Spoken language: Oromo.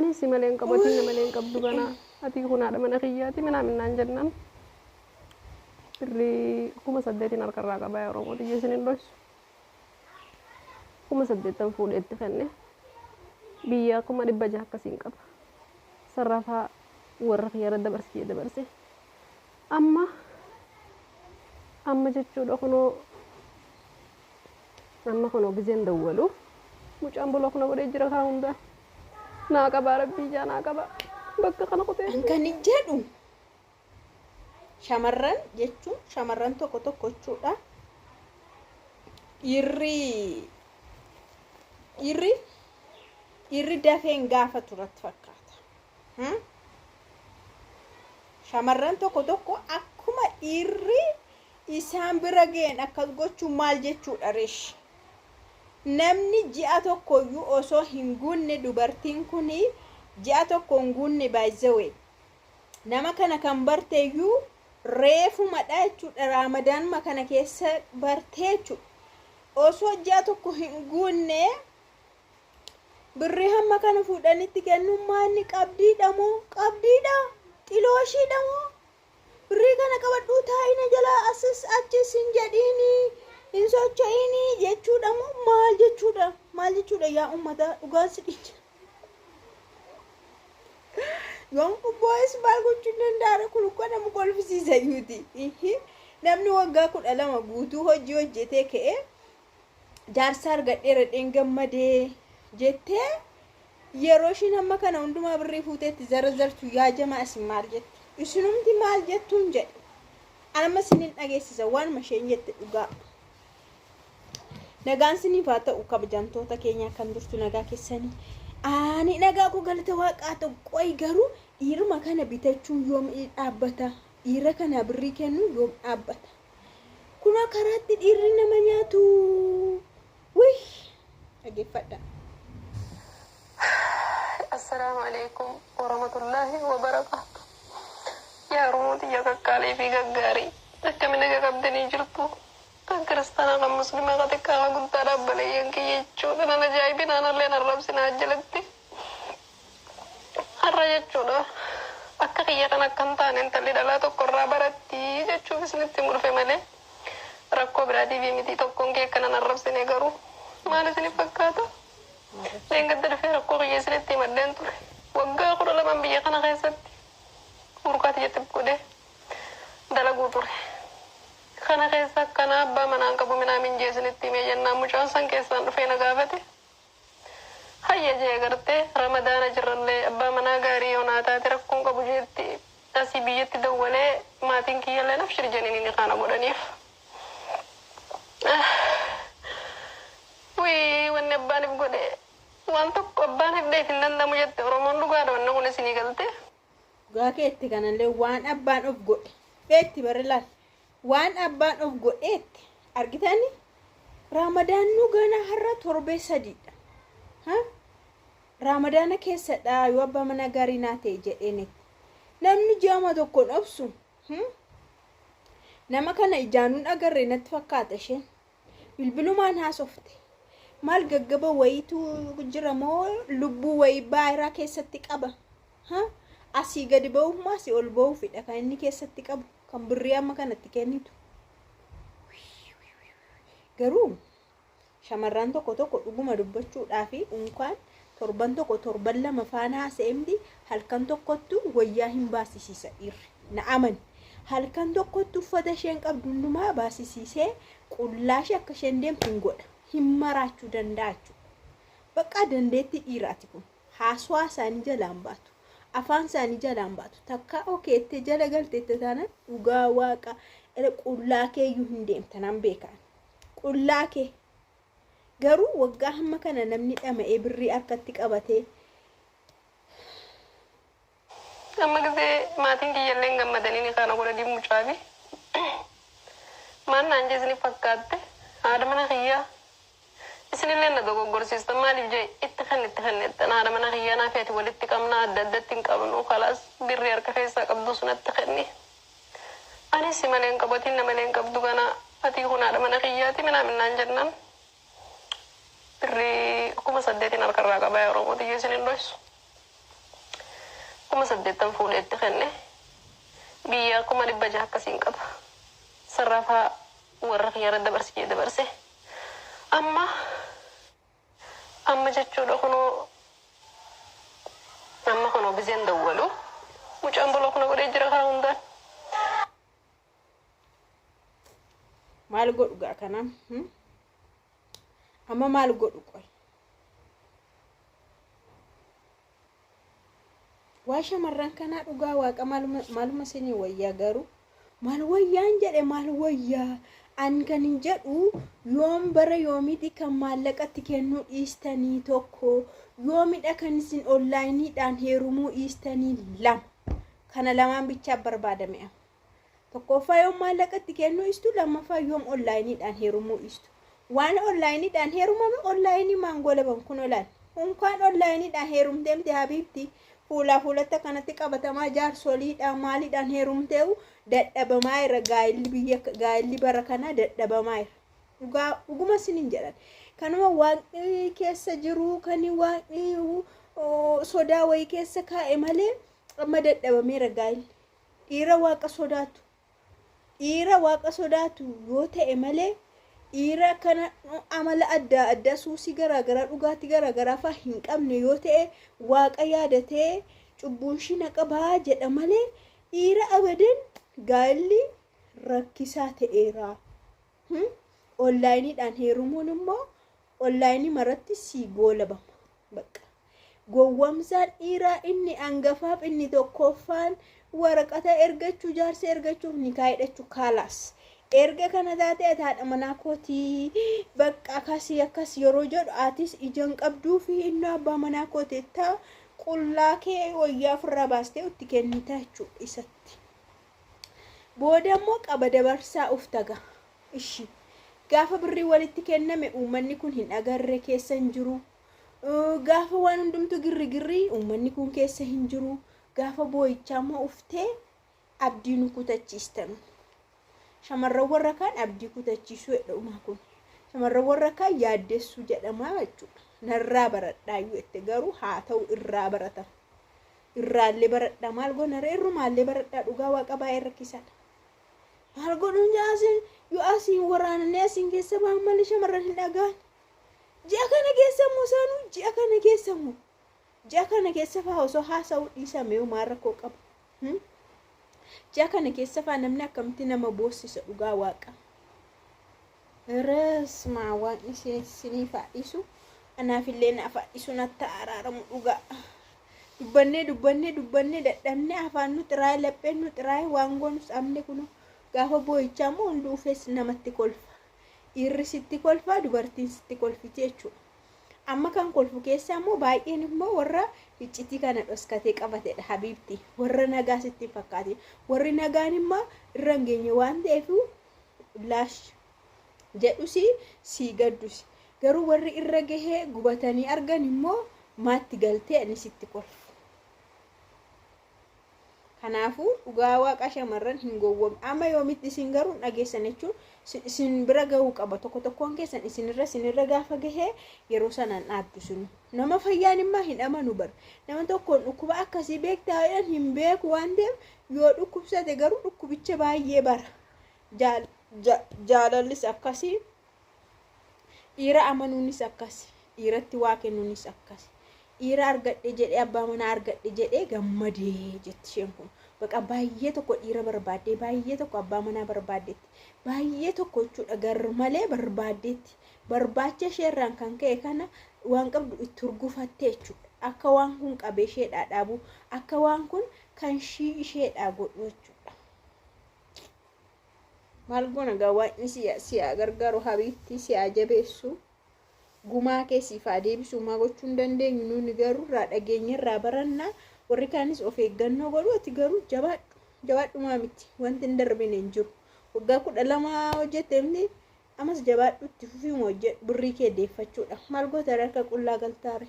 Ani si malee hin qabu, atiin na malee hin qabdu ganaa. Atii kun haadha mana kiyyaati minaamin naan jennaan. Birrii 8,000n harkarraa qaba yaa Oromoo tiyya isin hin dhoysu. 80,000 fuudhee itti kenne. Biyya 600,000 akkasiin qaba. Sarrafaa warra kiyyarra dabarsi jee dabarse. Amma amma jechuudha kunoo amma kunoo gizeen dawwalu mucaan block na godhee jira karaa hundaa. Naa qabaa rabbii ijaa naa qabaa. Bakka kana kutee. An kan jedhu shamarran jechuun shamarran tokko tokko jechuudha. Dhiirri dhiirri dhiirri dafeen gaafatu irratti fakkaata. Hmm? Shamarran tokko tokko akkuma dhiirri isaan bira ga'een akkas gochuun maal jechuudha reesh? Namni ji'a tokkoyyuu osoo hin guunne, dubartiin kun ji'a tokko hin guunne, by the way. Nama kana kan barteeyyuu reefumadha jechuudha, raamadaanuma kana keessa bartee jechuudha. Osoo ji'a tokko hin guunne birrii hamma kana fuudhanitti kennuun maanni qabdiidha moo qabdiidha xilooshiidha moo birrii kana qabadhuu taa'ina jalaa asis achis hin jedhiini hin socho'iini jechuudha moo maal jechuudha, maal jechuudha? Yaa ummata, dhugaan si dhicha yoon boys maal gochuu hin danda'an. Kun ukkoo nama kolfisiisa iyyuuti. Namni waggaa 12 guutuu hojii hojjetee ka'ee jaarsa argadheera dheen gammadee jettee, yeroo ishiin hamma kana hundumaa birrii fuuteetti zarazartu, yaa jamaa, isin maal jettu? Isinumti maal jettuun jedhe. Anamma isinin dhageessisa waanuma isheen jette dhugaa. Nagaan siniif haa ta'u, kabajamtoota keenya, kan jirtu nagaa keessanii. Ani nagaa koo, galata waaqaa ta'u. Qoy, garuu dhiiruma kana bitachuun yoom dhaabbata? Dhiira kana birrii kennuu yoom dhaabbata? Kunoo karaatti dhiirri nama nyaatu. Wih! Dhaggeeffadha. Assalaamu alaikum warahmatullaahi wabarakaatu. Yaa Oromoo tiyya qaqqaalii fi gaggaarii, akkami naga qabdanii jirtu? Kan kiristaanaa, kan muslimaa, kan xiqqaa, kan guddaa, dhaabbalee kiyya jechuudha. Nan ajaa'ibinaa, nallee nan rabsinaa jalatti. Har'a jechuudha akka kiyya kan akka hin taane intalli dhalaa tokko irraa baratti jechuuf isinitti murfe malee rakkoo biraatiif miti. Tokkoon kee akkana nan rabsine garuu maal isinif fakkaata? Leengadda dhufee rakkoo kiyya isinitti himadheen ture. Waggaa 12n biyya kana keessatti burqaati jette godhee dalaguu ture. Kana keessa akkana abbaa manaan qabu minaamin jee isinitti himee jennaan mucaan san keessaan dhufee na gaafate. Hayya jee, gartee ramadaana jirrallee abbaa manaa gaarii yoo naa taate rakkoon qabu jeetti asii biyyatti dawwalee maatiin kiyyallee nafshir jedhanii ni kana godhaniif. Wii, wanni abbaaniif godhe waan tokko abbaan hidheef hin danda'amu jette Oromoon, dhugaadha wanni kun isinii galte. Dhugaa keetti, kanallee waan abbaan of godhe beetti barri laal waan abbaan of godheetti argitani. Raamadaannuu gana har'a torbee sadiidha. Ha? Raamadaana keessadha yoo abbaa mana gaarii naa ta'e jedheenetti. Namni ji'ama tokkoon obsu. Nama kana ijaanuun agarre natti fakkaata isheen. Bilbilumaan haasofte. Maal gaggaba wayiitu jira moo lubbuu wayii baayiraa keessatti qaba? Ha? Asii gadi ba'uuf moo asii ol ba'uufidha kan inni keessatti qabu kan birrii amma kanatti kennitu. Garuu shamarran tokko tokko dhuguma dubbachuudhaa fi unkaan torban tokko torban lama faana haasa'emti halkan tokkottu wayyaa hin baasisiisa dhiirri. Na amani. Halkan tokkotti uffata isheen qabdu hundumaa baasisiisee qullaa ishee akka isheen deemtu hin godha. Hin maraachuu danda'a jechuudha. Bakka dandeettii dhiiraati kun. Haasawaa isaanii jalaan baatu. Afaan isaanii jalaan baatu. Takka okeettee jala galteette taanaan, dhugaa waaqa, qullaa keeyyuu hin deemta nan beekaan. Qullaa kee. Garuu waggaa hamma kana namni dhama'ee birrii harkatti qabatee Amma gisee maatiin kiyyallee hin gammadanii ni kana godhanii mucaafi. Maal naan jee isinif fakkaatte? Haadha mana kiyyaa. Isinillee na dogoggorsiistan, maaliif jee itti kenni itti kennettan haadha mana kiyyaa naa feeti walitti qabna, adda addatti hin qabnu, kalaas birrii harka keessaa qabdu sunatti kenni. Anis si malee hin qabu, atiin na malee hin qabdu ganaa, atii kun haadha mana kiyyaati minaamin naan jennaan birrii 8,000n harkarraa qaba yaa Oromoo tiyya isin hin dhoysu. 80,000 fuudheetti kenne. Biyya 600,000 akkasiin qaba. Sarrafaa warra kiyyaarra dabarsee dabarse. Amma amma jechuudha kunoo amma kunoo gizeen dawwalu mucaan boloo kuna godhee jira karaa hundaan. Maal godhu gaa kana? Amma maal godhu qoy? Waa shamarran kanaa dhugaa waaqa maaluma isinii wayyaa garuu maal wayyaan jedhe maal wayyaa an kan hin jedhu yoom bara yoomiiti kan maallaqatti kennuu dhiistanii tokko yoomidha kan isin onlaayiniidhaan heerumuu dhiistanii lama kana lamaan bichaa barbaadame amma. Tokkoffaa yoom maallaqatti kennuu dhiistu, lammaffaa yoom onlaayiniidhaan heerumuu dhiistu. Waan onlaayiniidhaan heerumame onlaayinii maangoo kun olaan. Unkaan onlaayiniidhaan heerumteemte habiibti fuulaa fuulatti akkanatti qabatamaa jaarsoliidhaan maaliidhaan heerumteewu dadhabamaa jira gaa'illi biyya gaa'illi bara kanaa dadhabamaa jira. Dhugaa dhuguma isiniin jedhan. Kanuma waaqni keessa jiru kan waaqni sodaa wayii keessa kaa'e malee amma dadhabameera gaa'illi. Dhiira waaqa sodaatu. Dhiira waaqa sodaatu yoo ta'e malee dhiira kana amala adda addaa suusii garaagaraa dhugaatii garaagaraa fa'aa hin qabne yoo ta'e waaqa yaadatee cubbuun ishii na qabaa jedha malee dhiira abadan gaa'illi rakkisaa ta'eera. Onlaayiniidhaan heerumuun immoo onlaayinii maratti sii goolabama. Bakka gowwamsaan dhiiraa inni hangafaaf inni tokkoffaan waraqata ergachuu jaarsa ergachuuf nikaa hidhachuu kaalaas. Erga kana taate ati haadha manaa kootii bakka akkasii akkas yeroo jedhu atis ija hin qabduu fi inni abbaa manaa kootii ta'a qullaa kee wayyaa ofirraa baastee itti kennita jechuudha isatti. Booda immoo qaba dabarsaa uftaga. Ishi gaafa birrii walitti kenname uummanni kun hin agarre keessa hin jiru. Gaafa waan hundumtu girri girri uummanni kun keessa hin jiru. Gaafa boo'ichaa immoo uftee abdii nu kutachiistanu. Shamarran warra kaan abdii kutachiisuu jedhama kun. Shamarran warra kaan yaaddessuu jedhama jechuudha. Narraa baradhaayyuu jette garuu haa ta'u irraa baratama. Irraallee baradhaa maal goona ree irrumaallee baradhaa dhugaa waaqa baay'ee rakkisaadha. Maal godhuun asiin yoo asiin waraananii asiin keessa ba'an malee shamarran hin dhaga'an. Ji'a kana keessa immoo isaanuu ji'a kana keessa immoo ji'a kana keessa fa'aa osoo haasa'uu dhiisame maal rakkoo qaba. Ji'a kana keessa fa'aa namni akkamitti nama boossisa dhugaa waaqa. Resmaa waan isiniif haadhisu anaafillee naaf haadhisu natti araaramu dhugaa. Dubbannee dubbannee dubbannee dadhabnee afaan nu xiraa'e lapheen nu xiraa'e waan goonus amne kunu gaafa boo'ichaa immoo hundi ufees namatti kolfa. Dhiirri sitti kolfa dubartiin sitti kolfiti jechuudha. Amma kan kolfu keessaa immoo baay'een immoo warra iccitii kana dhoskatee qabatedha habiibti. Warra nagaa sitti hin fakkaatin. Warri nagaan immoo irra hin geenye waan ta'eef laash jedhusi sii gaddusi. Garuu warri irra gahee gubatanii argan immoo maatti galtee ani sitti kolfu. Kanaafuu dhugaa waaqa shamarran hin gowwoomne. Amma yoomitti isin garuu hin dhageessan jechuun isin bira gahuu qaba. Tokko tokkoon keessan isinirra isinirra gaafa gahee yeroo sanaan dhaabdu sunu. Nama fayyaan immoo hin amanu bara. Nama tokkoon dhukkuba akkasii beektaa jedhan hin beeku waan ta'eef yoo dhukkubsate garuu dhukkubicha baay'ee bara. Jaalallis akkasii. Dhiira amanuunis akkasi. Dhiiratti waa kennuunis akkasi. Dhiira argadhe jedhee abbaa manaa argadhe jedhee gammadee jetti isheen kun. Baqa baay'ee tokko dhiira barbaaddee baay'ee tokko abbaa manaa barbaaddeetti. Baay'ee tokko jechuudha gar malee barbaaddeetti. Barbaacha isheerraan kan ka'e kana waan qabdu itti urgufatte jechuudha. Akka waan kun qabee isheedhaa dhaabu akka waan kun kan shii isheedhaa godhu jechuudha. Maal goona gaa waaqni si haa gargaaru habiibtii si haa jabeessu. Gumaa kee siif haa deebisu maa gochuu hin dandeenyu nuuni garuu irraa dhageenya irraa barannaa warri kaanis of eeggannoo godhu ati garuu jabaadhu jabaadhumaa miti wanti hin darbine hin jiru. Waggaa 12 hojjette miti amas jabaadhu itti fufiima hojjedhu birrii kee deeffachuudha. Maal goota harka qullaa galtaare.